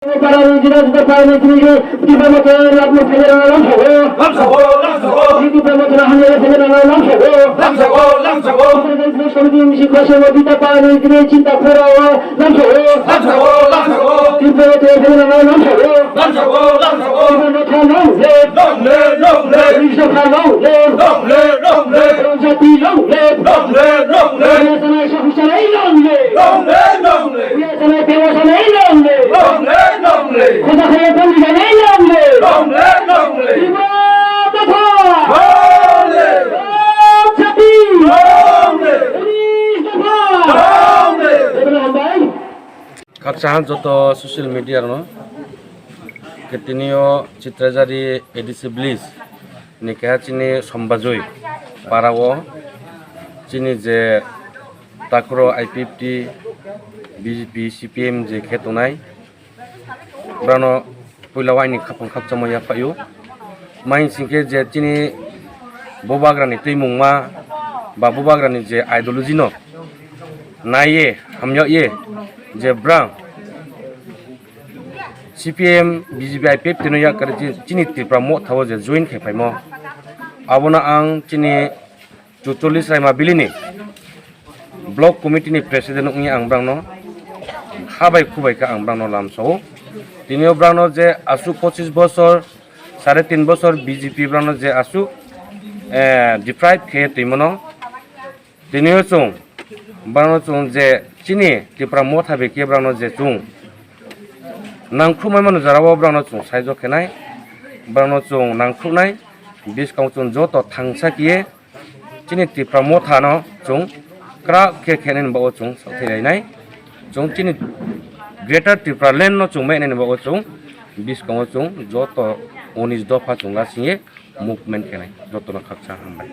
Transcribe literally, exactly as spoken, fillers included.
Para ni jina jina para ni jina jina, di ba mo to lat mo phele na lam sabo. Lam sabo, lam sabo. Di ba mo to na hanya phele na lam sabo. Lam sabo, lam sabo. Samiti misi khoshe mo di ta para ni jina chinta khora o lam sabo. Lam sabo, lam sabo. Di ba mo to phele na lam sabo. Lam sabo, lam sabo. Di ba mo to long live. Long live, long live. Di sa long live. Long live, long live. Rong jati long live. Long live, long live. Rong jati long live. Long live, long live. Long live, long live. Long live, long live. Khoja khaya bandi janai long live. Long live, long live. Tripura Motha. Long live. Rong jati. Long live. Police Motha. Long live. Jotono hambai. Khaksa han joto social media rokno. Khe tini o Chitrajari A D C village ni keha chini Sombajoi para o chini je Takhro I P F T, B J P, C P M je khe tongnai, brano puila waini khapang khakchangma yaphaio. Mai hinkhe je chini bubagrani twimungma ba bubagrani je ideology no naiye hamyakye je brang C P M, B J P, I P F T no yakarwi chini Tripura Motha o je join khe phaimo, abono ang chini Chuchollis Raima Valley ni Block Committee ni President wngwi ang brangno habai khubai kha ang brangno lamsao. Tini o brangno je aswk pochis bosor, sare tin bosor B J P brangno je aswk, eh, deprive khe twimano. Tini o chwng brangno chwng je chini Tripura Motha bai khe brangno je chwng nangkhukmai mano jora o brangno chwng saijok khenai, brangno chwng nangkhuknai, bwskango chwng joto thangsa khe chini Tripura Motha no chwng kwrak khe khenani bagwi chwng sathai lainai. Chwng chini Greater Tripura Land no chwng mainani bagwi chwng bwskango chwng joto unis dopha chwng lasingye movement khenai. Jotono khaksa hambai.